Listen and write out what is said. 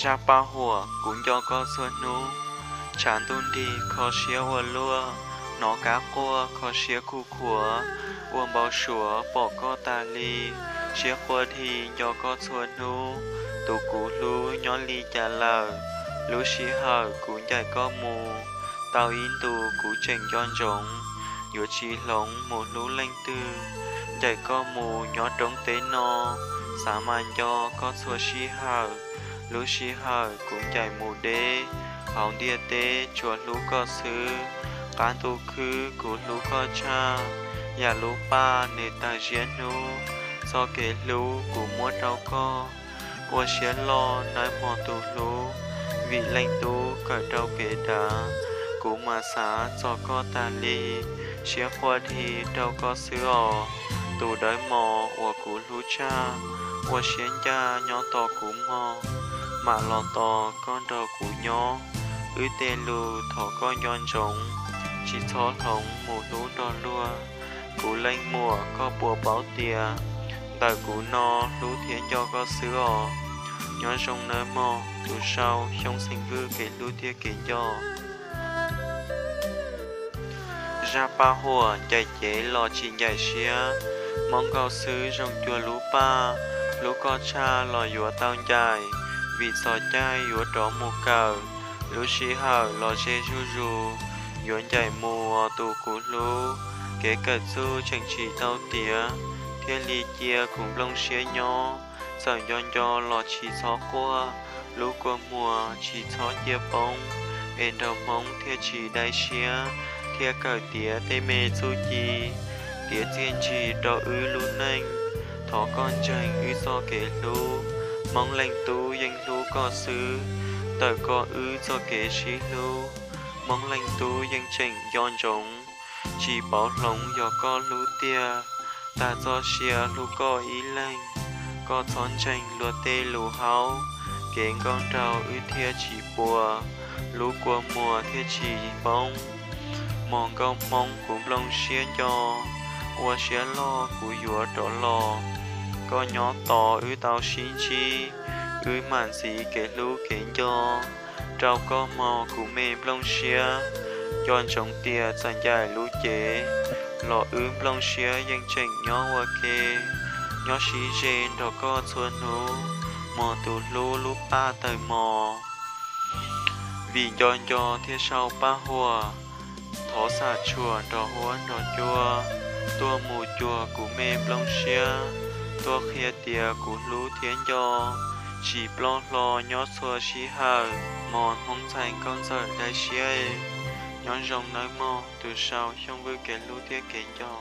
Zaj paj huam kuv nco koj txhua hnub. Tshav ntuj nrig kho siab ua luaj, hnov kab quaj kho siab kuj khuav, ua npau suav pom koj tas li. Siab quaj dhi nco koj txhua hnub, tus kuv hlub nyob li cas lawm. Lub sij hawm kuv ncaim koj mus, tau ib ntus kuv tseem nco ntsoov, yuav tsis hloov mus hlub leej twg. Ncaim koj mus nyob roob teb no, xav mas nco koj txhua sij hawm. Lub sij hawm kuv ncaim mus deb, hauv ntiaj teb tsuas hlub koj xwb. Qab ntuj khwb kuv hlub koj tshaj, yam lub paj nws tawg ziab hnub. Txoj kev hlub kuv muab rau koj, ua siab loj nawb mog tus hlub. Vim leej tub kawm rau kev dav, kuv mam xav txog koj tas li. Siab quaj dhi rau koj xwb os, tus dawb mos uas kuv hlub tshaj. Ua siab ncaj nyob tos kuv mog, mam los tos koj nrog kuv nyob. Wb tej lus thov koj nco ntsoov, tsis txhob hloov mus hlub nrog luag. Kuv leej muam koj puas paub tias, ntawm kuv no hlub thiab nco koj xwb os. Nyob zoo nawb mog tus sau Xyooj Xeem Vwj kev hlub thiab kev nco. Zaj paj huam ncaim cev los tsis ncaim siab. Hmoob nkauj xwb zoo cuag lub paj, hlub koj tshaj los yuav tau ncaim. Vim txog caij yuav rov mus kawm, lub sij hawm los ze zuj zus. Yuav ncaim mus os tus kuv hlub, kev kawm txuj tseem tsis tau tiav, thiaj li cia kuv nplooj siab nyob. Txawm nco nco los tsis txhob quaj, lub kua muag tsis txhob cia poob, es nraug Hmoob thiaj tsis dai siab, thiaj kawm tiav tej me txuj ci, tiav txiaj ntsig rau wb lub neej. Thov koj ntseeg wb txoj kev hlub, Hmoob leej tub yeej hlub koj xwb. Ntawm koj wb txoj kev sib hlub, Hmoob leej tub yeej tseem nco ntsoov, tsis pauv hloov yog koj hlub tiag. Tag txoj sia hlub koj ib leeg, koj txhob ntseeg luag tej lus haub, kev nkauj nraug wb thiaj tsis puas, lub kua muag thiaj tsis poob. Mog nkauj Hmoob kuv nplooj siab nco, ua siab loj kuv yuav rov los, koj nyob tos wb tau sib ntsib, wb mam ntxiv kev hlub kev nco. Rau koj mog kuv me nplooj siab, nco ntsoov tias txawm ncaim lub cev los wb nplooj siab yeej tseem nyob ua ke. Nyob sib ze nrog koj txhua hnub, mog tus hlub lub paj tawg mos. Vim nco nco thiaj sau paj huam, thov xam tshuam nrog huab nrog cua, tuaj mus cuag kuv me nplooj siab, tuaj qhia tias kuv hlub thiab nco, tsis ploj hlo nyob txhua sij hawm. Mog Hmoob ntxhais nkauj ntxawm dai siab, nyob zoo nawb mog tus sau Xyooj Vwj kev hlub thiab kev nco.